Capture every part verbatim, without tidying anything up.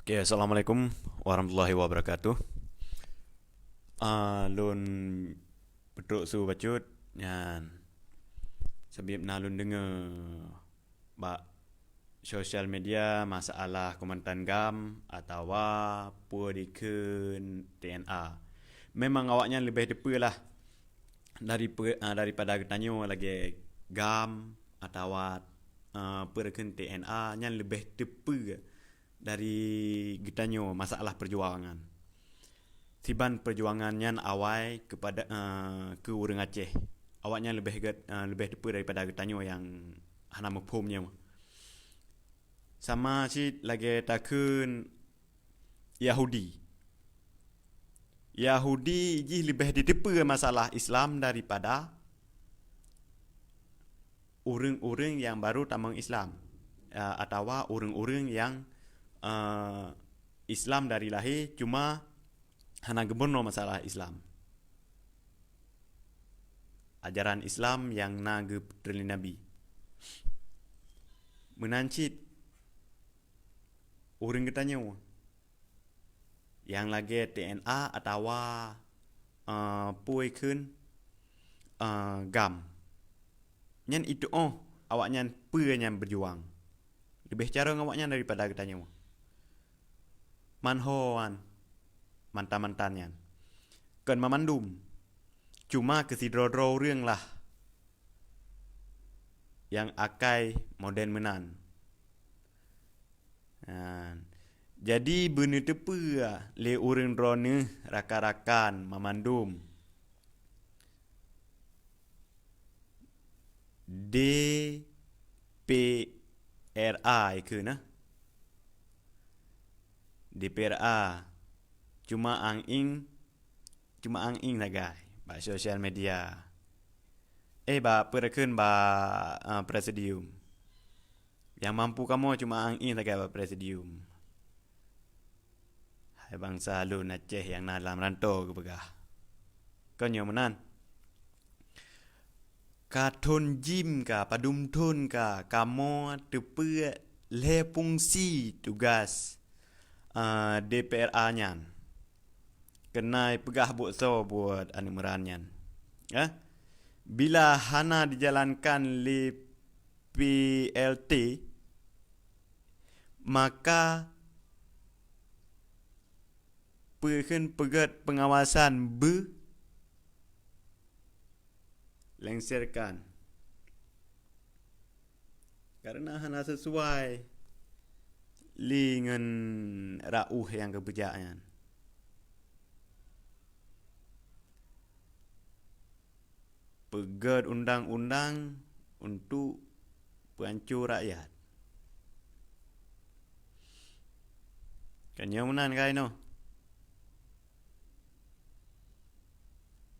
Oke, assalamualaikum warahmatullahi wabarakatuh. Ah, lôn peutrok su bacut nyan. Sabab na lôn deungoe bak sosial media masalah komandan GAM atawa peue dikheun T N A. Memang awaknyan leubeh teupeue lah dari pe-, ah, daripada geutanyoe lagée GAM atawa, ah, peue dikheun T N A nyan leubeh teupeue dari geutanyoe masalah peujuangan. Siban peujuangan nyan awai keupada, eh, keu ureuëng Aceh. Awaknyan leubeh gét, eh, leubeh teupeue daripada geutanyoe nyang hana muphom nyoe. Sama cit lagée takheun Yahudi. Yahudi jih leubeh jiteupeue masalah Islam daripada ureuëng-ureuëng nyang baru tamong Islam, eh, atawa ureuëng-ureuëng nyang, eh, Islam dari lahé cuma hana geumeurunoe masalah Islam. Ajaran Islam nyang na geupeutrön lé Nabi. Meunan cit ureuëng geutanyoe nyang lagée T N A atawa, eh, peue kheun, eh, GAM. Nyan itu'oh awaknyan peue nyang beujuang. Leubeh carông awaknyan daripada geutanyoe. Manhoan mantan-mantan nyan. Kon mamandum. Cuma keu sidroe-droe ureuëng lah nyang akai model meunan. Nah, jadi beuneuteupeue lé ureuëng droeneueh rakan-rakan mamandum. D P R A ikeu na. D P R A. Cuma ang-ing, cuma ang-ing sagai bak sosial media. Eh, bak peue kheun bak, eh, presidium. Nyang mampu kamoe cuma ang-ing sagai bak presidium. Hai bansa lôn Aceh nyang na lam rantô geupeugah. Kon nyoe meunan. Ka thon jim ka, padum thon ka, kamoe teupeue lhée fungsi tugas, eh, D P R A nyan. Keunae peugah buet soe buet aneuëk meuran nyan. Eh? Bila hana dijalankan lé P L T, maka peue kheun peugét peungawasan beu lengserkan. Karena hana sesuai lé ngon rauh nyang geupeujak nyan. Peugét undang-undang untuk peuanco rakyat. Kan nyoe meunan kai noh.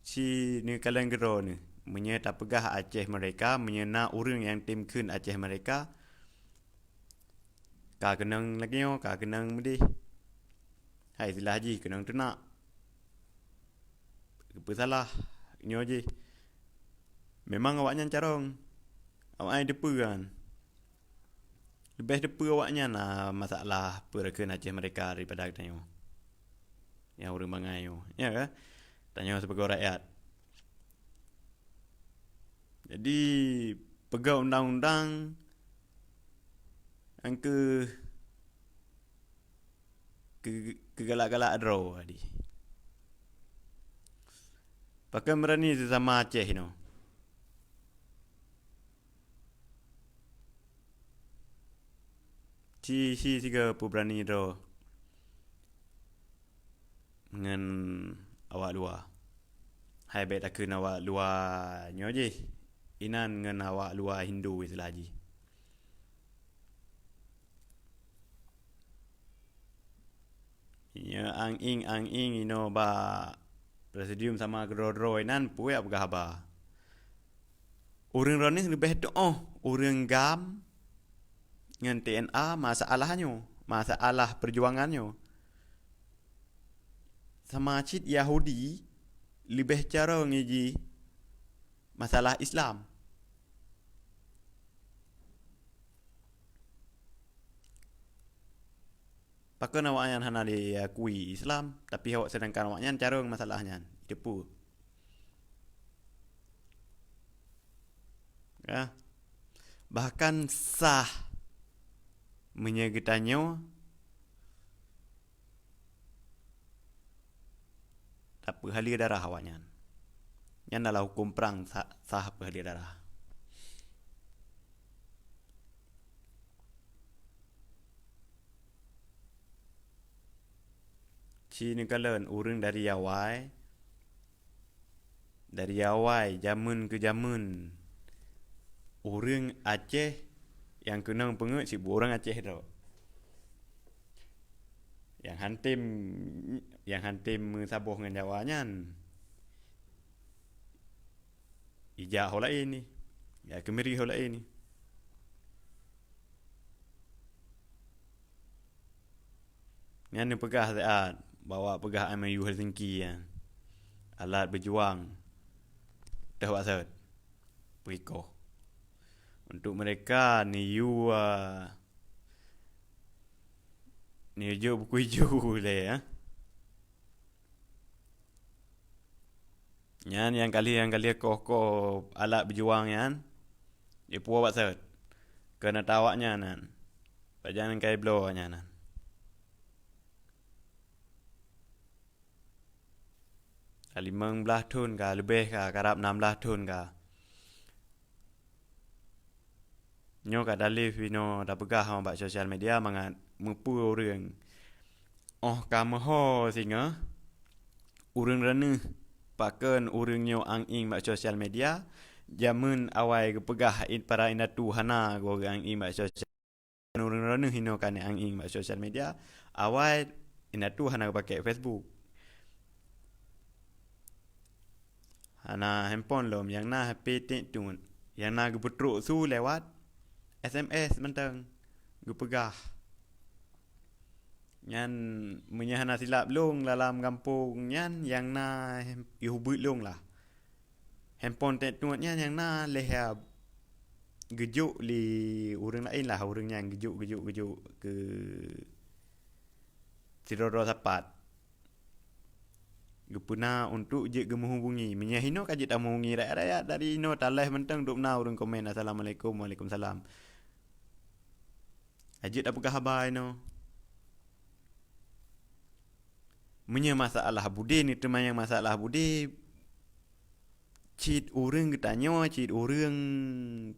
Si neukalon keudroe neuh, meunyoe tapeugah Aceh Merdeka, meunyoe na ureuëng nyang tem kheun Aceh Merdeka, ka keunong lagée nyoe, ka keunong meudeh. Hai silah jih keunong teunak. Geupeusalah nyoe jih. Memang awaknyan carông. Awaknyan teupeue kan. Leubeh teupeue awaknyan na masalah peue kheun Aceh Merdeka daripada tanyoe. Nyang ureuëng bangai nyoe, ya kan? Tanyoe sibagoe rakyat. Jadi, peugah undang-undang nyang keu, keu, keu galak-galak droe tadi. Pakon meurani sesama Aceh inoe. Ci, ci sigoe peubrani droe ngon awak luwa. Hai bék takheun awak luwa nyoe jih, inan ngon awak luwa Hindu istilah jih. Nyoe ang-ing-ang-ing inoe bak presidium sama keudroe-droe inan peue jak peugah haba. Ureuëng droeneueh leubeh tuoh ureuëng GAM ngon T N A masalah nyoe, masalah peujuangan nyoe. Sama cit Yahudi leubeh carông jih masalah Islam. Pakon awaknyan hana diakui Islam, tapi awak, sedangkan awaknyan carông masalah nyan? Itu peue? Ya. Bahkan sah meunyoe geutanyoe tapeuhaleue darah awaknyan. Nyan adalah huköm prang sa-, sah peuhaleue darah. Ci neukalon ureuëng dari awai, dari awai, jameun keu jameun, ureuëng Aceh nyang keunong peungeuet sibuet ureuëng Aceh droe. Nyang hantom, nyang hantom meusaboh ngon Jawa nyan, ijak ho laén ni, ya, keumiri ho laén ni. Nyan neupeugah siat bahwa peugah M O U Helsinki nyan alat beujuang teuh bak sot peuikoh untuk mereka neuyue, neuyue jok buku ijo lé, ya. Nyan nyang kali, nyang kali koh-koh alat beujuang nyan, jipuwoe bak sot. Keuneutawak nyan nan. Pajan kai bloe nyan nan. Ka limong blaih thon ka, leubeh ka, karab nam blaih thon ka. Nyoe ka daleh inoe tapeugah bak sosial media mangat meupeue ureuëng. Óh ka meuho singoh, ureuëng droeneuh, pakon ureuëng nyoe ang-ing bak sosial media, jameun awai geupeugah in-, para indatu hana goe geuang-ing bak sosial. Ureuëng droeneuh inoe ka neuang-ing bak sosial media, awai indatu hana geupakèk Facebook. Hana handphone lom, nyang na H P tek tuet, nyang na geupeutrok su lewat S M S mantong geupeugah. Nyan meunyoe hana silap lôn, lam gampông nyan nyang na yôh beuet lôn lah. Handphone tek tuet nyan nyang na lheueh geujok lé ureuëng laén lah, ureuëng nyan geujok, geujok, geujok keu sidroe-droe sapat. Geupeuna untuk jeuet geumeuhubungi. Meunyoe inoe ka jeuet tameuhubungi rakyat-rakyat dari inoe, talèh mantong dum na ureuëng komen, "Assalamualaikum, waalaikumsalam." Ka jeuet tapeugah haba inoe. Meunyoe masalah budé, neuteumanyong masalah budé, cit ureuëng geutanyoe, cit ureuëng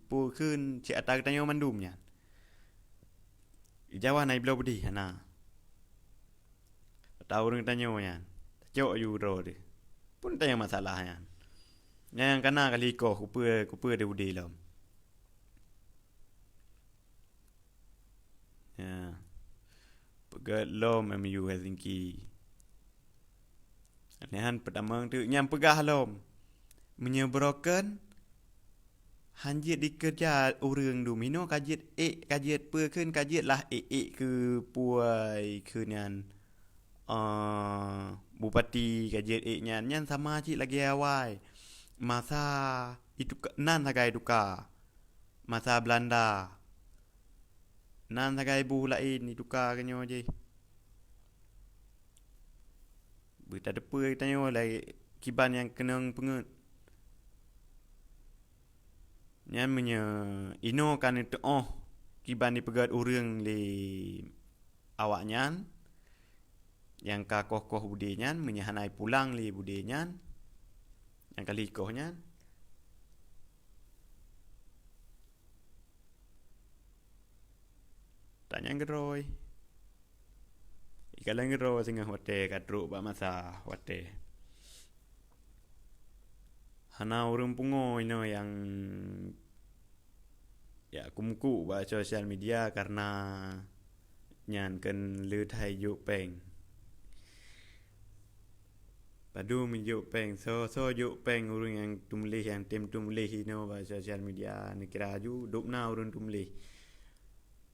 peue kheun, cit ata geutanyoe mandum nyan. Jawa na ibloe budé, hana. Ata ureuëng tanyoe nyan, tacok aju droe deh. Pun tanyong masalah nyan. Nyang kana kali koh, kupeue, kupeue deh udeh lom. Ya. Peugét lom M U Helsinki. Lheuh nyan peutamong teuk nyang peugah lom. Meunyoe broken, han jeuet dikeureuja ureuëng dum inoe, ka jeuet ék, ka jeuet peue kheun, ka jeuet lah ék-ék keu puai kheun nyan, eh, bupati ka jeuet ék nyan. Nyan sama cit lagée awai. Masa ituka-, nan sagai tuka. Masa Belanda. Nan sagai boh laén ituka keu nyoe jih. Beutateupeu tanyoe lagée kiban nyang keunong peungeuet. Nyan meunyoe inoe ka neuteuoh kiban jipeugét ureuëng lé awaknyan, nyang ka koh-koh budé nyan, meunyoe hana jipulang lé budé nyan, nyang ka lheueh jikoh nyan, tanyong keudroe. Ikalon keudroe singoh watée ka trok bak masa watée. Hana ureuëng pungo inoe nyang jak keumeukuk bak sosial media kareuna nyan kheun le that jok péng. Padum jok péng, soe-soe jok péng ureuëng nyang tumuléh, nyang tem tumuléh inoe bak sosial media, neukira aju dum na ureuëng tumuléh.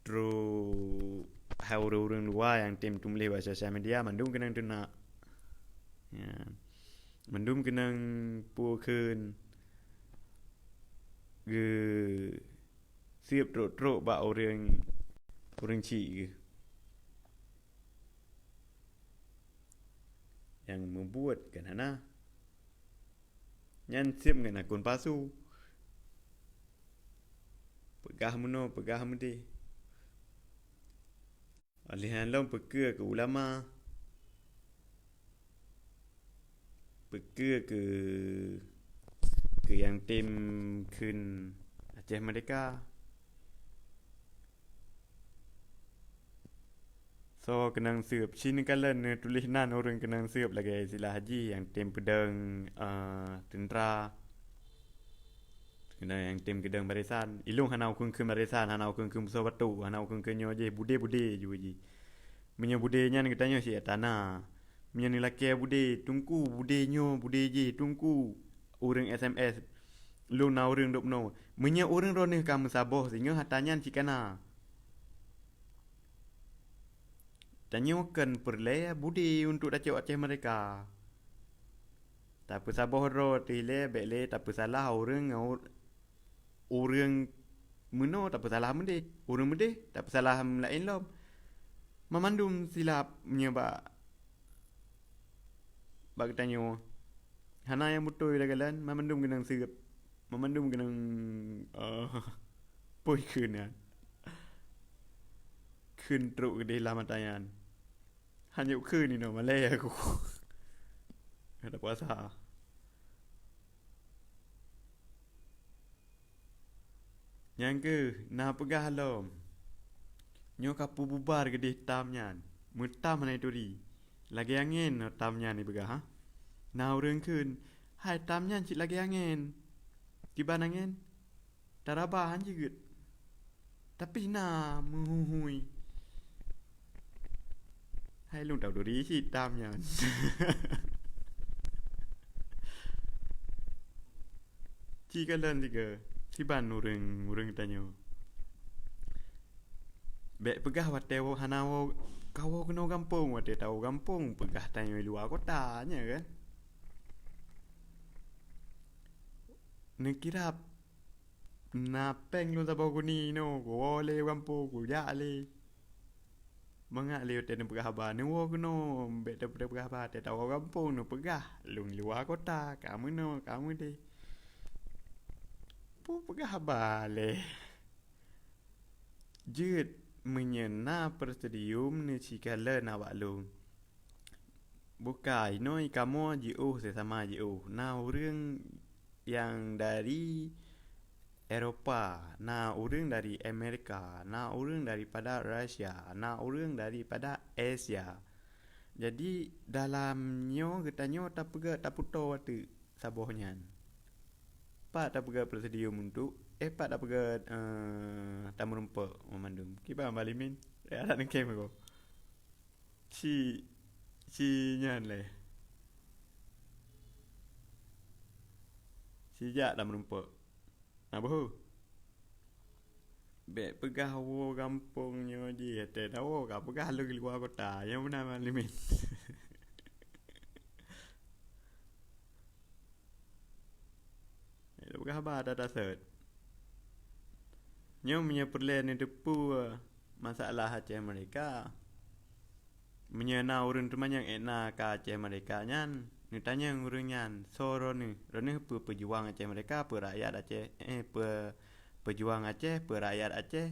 Trok hai ureuëng-ureuëng luwa nyang tem tumuléh bak sosial media, mandum keunong teunak. Ya. Mandum keunong peue kheun geu siep trok-trok bak ureuëng, ureuëng chik geuh. buet kan hana. Nyan seb ngon akun palsu. Peugah meunoe, peugah meudeh. Oleh nyan lom peukeu keu ulama, peukeu keu, keu nyang tem kheun Aceh Merdeka. Soe keunong seueb? Ci neukalon neutuléh nan ureuëng keunong seueb lagée istilah jih nyang tem peudong, eh, teuntra. Keunong nyang tem keudong barisan. Ilong hana ukheun-kheun barisan, hana ukheun-kheun beusoe batuk, hana ukheun-kheun nyoe jih, budé-budé ju jih. Meunyoe budé nyan geutanyoe siat tana. Meunyoe neulakée budé, teungku, budé nyoe, budé jih, teungku. Ureuëng S M S, lôn na ureuëng dub noe. Meunyoe ureuëng droeneueh ka meusaboh singoh ata nyan cit kana. Tanyoe kon peureulée budé untuk tacok Aceh Merdeka. Tapeusaboh droe teuh lé, bék lé tapeusalah ureuëng ngon ur-, ureuëng meunoe tapeusalah meudeh, ureuëng meudeh tapeusalah laén lom. Mamandum silap meunyoe bak, bak geutanyoe. Hana nyang beutôi lagée lôn, mamandum keunong seueb, mamandum keunong, eh, poi kheun nyan. Kheun trok keudeh lam ata nyan. Hana kheun inoe malée aku. Hana puasa. Nyang keuh na peugah lom, nyoe ka peububar keudeh tam nyan, meutam hana turi. Lagée angén tam nyan ipeugah, ha? Na ureuëng kheun, hai tam nyan cit lagée angén. Kiban angén? Taraba han jeuet. Tapi na meuhui-hui. Hai lôn tahu duri cit tam nyan. Ci kalon siga, kiban ureuëng, ureuëng tanyoe. Bék peugah watée woe hana woe, ka woe keunoe gampông, watée tawoe gampông peugah tanyoe luwa kota, nya kan? Neukirab na péng lôn saboh guni nyoe, kuwoe lé gampông, kujak lé. Mangat lé watée neupeugah haba, neuwoe keunoe, bék tapeugah haba, watée tawoe gampông neupeugah, lôn luwa kota, ka meunoe, ka meudeh. Peue peugah haba lé? Jeuet meunyoe na presidium neucikalon awak lôn. Bukai, inoe kamoe jiôh sesama jiôh. Na ureuëng nyang dari Eropa, na ureuëng dari Amerika, na ureuëng daripada Rusia, na ureuëng daripada Asia. Jadi, dalam nyoe geutanyoe tapeugah, taputoe ateueh saboh nyan. Pat tapeugah presidium untuk, eh, pat tapeugah, eh, tameurumpok meumandum. Kiban Balimin, eh, adak nengkem ko. Ci, ci nyan lé. Ci jak tameurumpok. Nah, boh. Bék peugah woe gampông nyoe jih, watée tawoe ka peugah lôn luwa kota, nyang meunan Balimin. Bék peugah haba ata tasot. Nyoe meunyoe peureulée neuteupeue masalah Aceh Merdeka, meunyoe na ureuëng teumanyong ék na ka Aceh Merdeka nyan, neutanyong ureuëng nyan, soe droeneueh? Droeneueh peue peujuang Aceh Merdeka, peue rakyat Aceh, eh, peue peujuang Aceh, peue rakyat Aceh,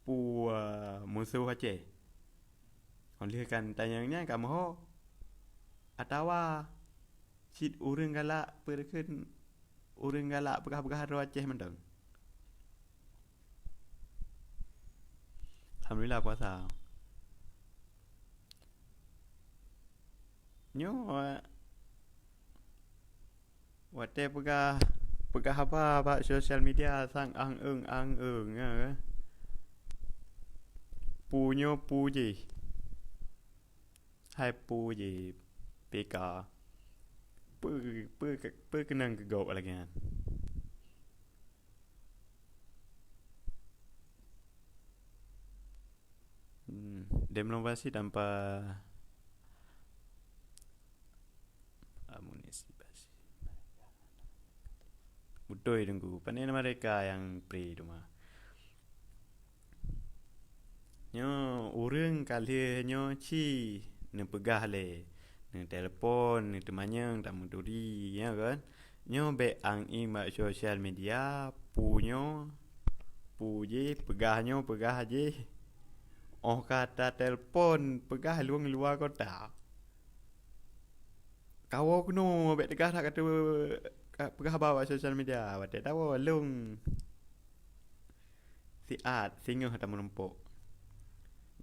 peue musoh Aceh? Óh lheueh ka neutanyong nyan ka meuho. Atawa cit ureuëng galak peue kheun, ureuëng galak peugah-peugah droe Aceh mantong. Alhamdulillah puasa. Nyoe watée peugah, peugah haba bak sosial media sang ang-eung-ang-eung, ya kan? Peue nyoe peue jih. Hai peue jih P K. Peue, peue, peue keunong keu gob lagée nyan? Hmm, demokrasi tanpa amunisi basi. Beutôi Teungku, pane na mereka nyang pri teuma. Nyoe ureuëng ka lheueh nyoe ci neupeugah lé, Neutelepon, neuteumanyong, tameuturi, ya kan? Nyoe bék ang-ing bak sosial media, pu nyoe, pu jih, peugah nyoe, peugah jih. Óh ka tatelpon, peugah lôn luwa kota. Kawoe keunoe, bék teuga that ka teu-, ka peugah haba bak sosial media, watée tawoe lôn. Siat, singoh tameurumpok.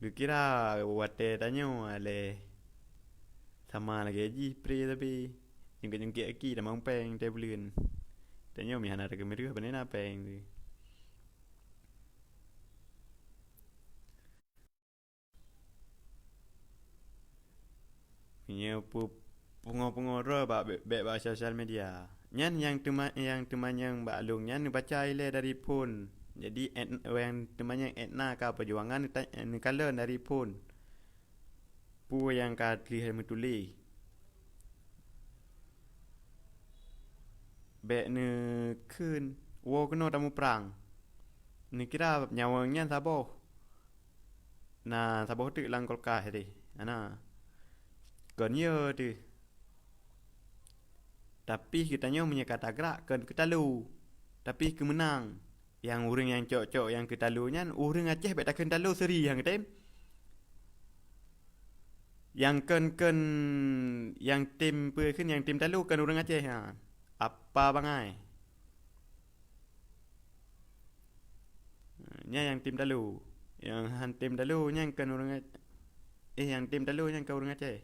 Geukira watée tanyoe aleh sama lagée jih pre sabe. Jungkét-jungkét aki tamong péng teuh buleuen. Tanyoe meuhana takeumeureue pane na péng teuh. Meunyoe pu-, pungoe-pungoe droe bak, bék bak sosial media. Nyan nyang teuma-, nyang teumanyong bak lôn nyan neubaca ilée dari phon. Jadi, et-, nyang teumanyong etna ka peujuangan neuta-, neukalon dari phon. Peue nyang ka teulieh meutuléh. Bék neukheun, woe keunoe tamuprang. Neukira nyawöng nyan saboh. Na saboh teuk lam kulkas teuh, hana. Kon yo teuh. Tapi geutanyoe meunyoe ka tagrak, kon keutalo, tapi keumeunang. Nyang ureuëng nyang cok-cok nyang keutalo nyan, ureuëng Aceh bék takheun talo seuri nyang tem. Nyang kon-kon, nyang tem peue kheun, nyang tem talo kon ureuëng Aceh nyan. Apa bangai. Nyan nyang tem talo. Nyang han tem talo nyan kon ureuëng A-, eh, nyang tem talo nyan kon ureuëng Aceh.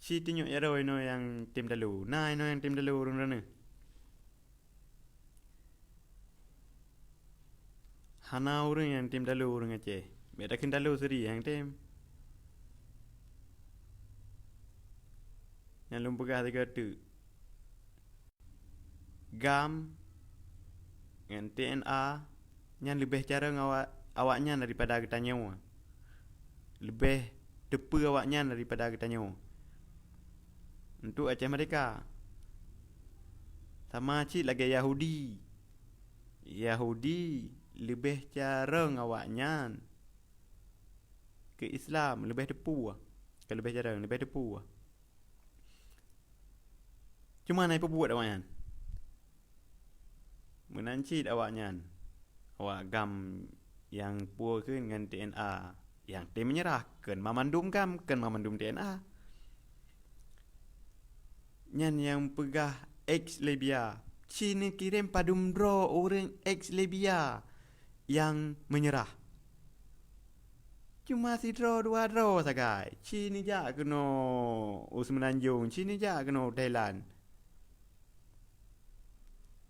Ci tunyok jaroe inoe nyang tem talo. Na inoe nyang tem talo ureuëng droeneuh. Hana ureuëng nyang tem talo ureuëng Aceh. Bék takheun talo seuri nyang tem. Nyang lôn peugah sigoe teuk. GAM ngon T N A nyan leubeh carông awak, awaknyan daripada geutanyoe. Leubeh teupeue awaknyan daripada geutanyoe. Untuk Aceh Merdeka, sama cit lagée Yahudi. Yahudi leubeh carông awaknyan keu Islam, leubeh teupeue. Kon leubeh carông, leubeh teupeue. Cuma na peubuet awaknyan. Meunan cit awaknyan, awak GAM nyang peue kheun ngon T N A, nyang tem meunyeurah, kon mamandum GAM, kon mamandum T N A. Nyan nyang peugah ex Libya. Ci neukirém padum droe ureuëng ex Libya nyang meunyeurah. Cuma sidroe dua droe sagai. Ci neujak keunoe u Seumeunanjong, ci neujak keunoe u Thailand.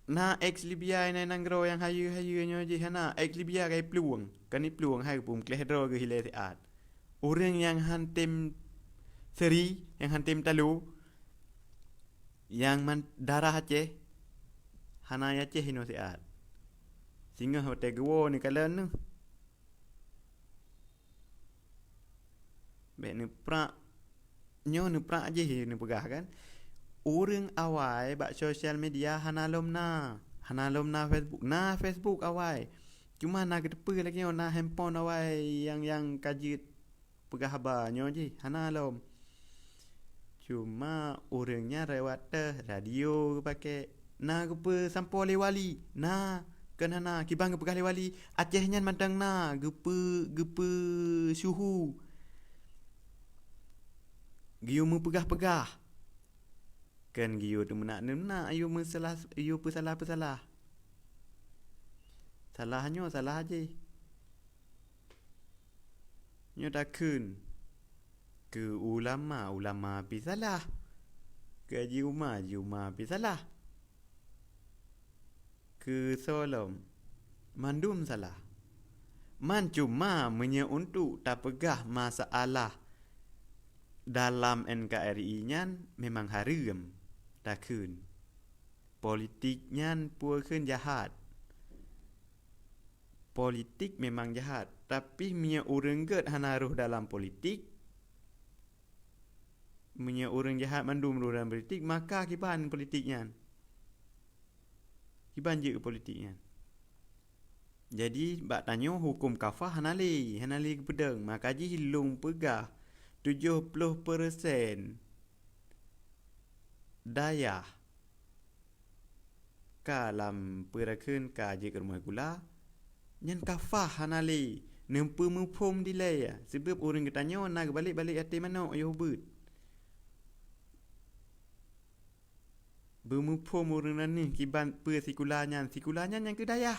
Na ex Libya inan nanggroe nyang hayeue-hayeue nyoe jih hana. Ex Libya ka iplueng, kan iplueng hai geupeumeukléh droe geuhilée siat. Ureuëng nyang han tem seuri, nyang han tem talo, nyang man darah Aceh, hana i Aceh inoe siat. Singoh watée geuwoe neukalon neuh. Bék neuprak, nyoe neuprak jih neupeugah kan. Ureuëng awai bak sosial media hana lom na, hana lom na Facebook. Na Facebook awai. Cuma na geuteupeue lagée nyoe na handphone awai nyang, nyang ka jeuet peugah haba nyoe jih, hana lom. Cuma ureuëng nyan lewat teuh radio geupaké. Na geupeusampoe lé wali, na, kon hana, kiban geupeugah lé wali, Aceh nyan mantong na geupeu-, geupeusyuhu. Geuyue meupeugah-peugah. Kon geuyue teumeunak-teumeunak, yue meusalah, yue peusalah-peusalah. Salah nyoe salah jih. Nyoe takheun, keu ulama, ulama pih salah. Keu haji uma, haji uma pih salah. Keu soe lom, mandum salah. Man cuma meunyoe untuk tapeugah masalah dalam N K R I nyan memang hareuem takheun. Politik nyan peue kheun jahat. Politik memang jahat, tapi meunyoe ureuëng gét hana rhoh dalam politik, meunyoe ureuëng jahat mandum rhoh dalam politik, maka kiban politik nyan. Kiban jeuet politik nyan. Jadi, bak tanyoe huköm kafah hana lé, hana lé geupeudong. Maka jih lôn peugah, tujoh ploh persen dayah ka lam peue rakheun ka jeuet keu rumoh sikula, nyan ka fah hana lé, neupeu muphom dilèe, sabab ureuëng geutanyoe na geubalek-balek até manok yoh beuet. Beumuphom ureuëng nyan kiban peue sikula nyan, sikula nyan nyang keu dayah.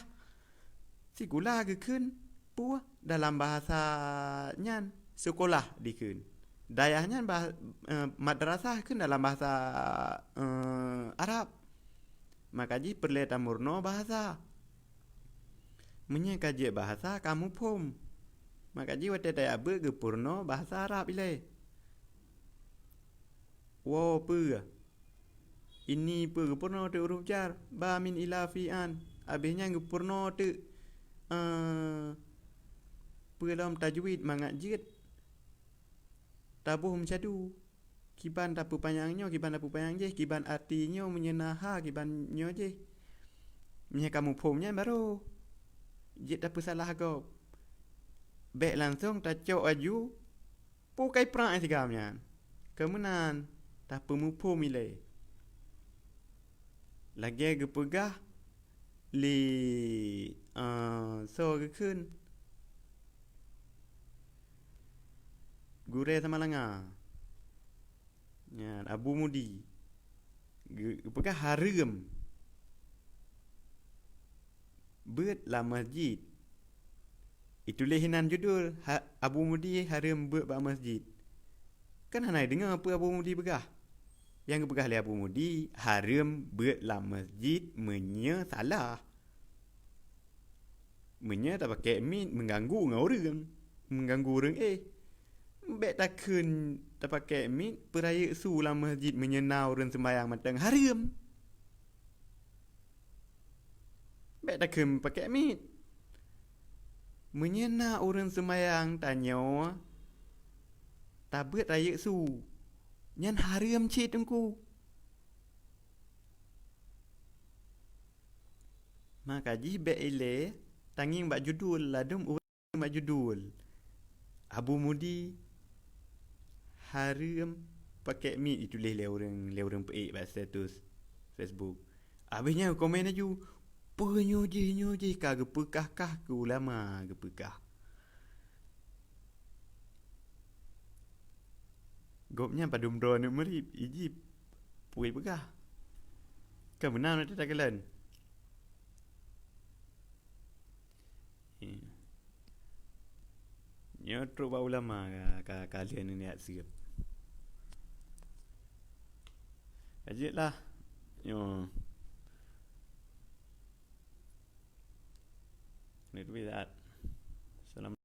Sikula geukheun peue dalam bahasa nyan, sekolah dikheun. Dayah nyan bah, eh, madrasah kheun dalam bahasa, eh, Arab. Maka jih peureulée tameurunoe bahasa. Meunyoe ka jeuet bahasa ka muphom. Maka jih watée tajak beuet geupeurunoe bahasa Arab ilée. Woe peue? Ini peue geupeurunoe teuk huruf jar, ba, min, ila, fi, an. Abéh nyan geupeurunoe teuk, eh, peue lom tajwid mangat jeuet taboh meusyadu. Kiban tapeupanyang nyoe, kiban tapeupanyang jéh, kiban arti nyoe meunyoe na ha, kiban nyoe jéh. Meunyoe ka muphom nyan baru jeuet tapeusalah gob. Bék langsong tacok aju Peue kai prang sigam nyan? Keumeunan tapeumuphom ilée. Lagée geupeugah lé, eh, soe geukheun, gurée Samalanga. Nyan, Abu Mudi. Geu-, geupeugah hareuem beuet lam masjid. Ituléh inan judul, ha-, Abu Mudi hareuem beuet bak masjid. Kan hana deungoe peue Abu Mudi peugah. Nyang geupeugah lé Abu Mudi, hareuem beuet lam masjid meunyoe salah. Meunyoe tapakèk miet meuganggu ngon ureuëng, meuganggu ureuëng éh. Bék takheun tapakèk miet peurayeuk su lam masjid meunyoe na ureuëng seumayang mantong hareuem. Bék takheun pakèk miet. Meunyoe na ureuëng seumayang tanyoe tabeuet rayeuk su, nyan hareuem cit teungku. Maka jih bék ilée tangieng bak judul, ladôm ureuëng bak judul. Abu Mudi hareuem pakèk miet ituléh lé ureuëng, lé ureuëng peuék bak status Facebook. Abéh nyan komen laju, "Peue nyoe jih, nyoe jih ka geupeukah-kah keu ulama geupeukah." Gobnyan padum droe aneuk murit, ijib, peue peugah. Ka meunan watée takalon. Nyoe trok bak ulama ka, ka, ka lheueh neujak seuet. Ka jeuet lah. Nyoe. Neuteubiet saát.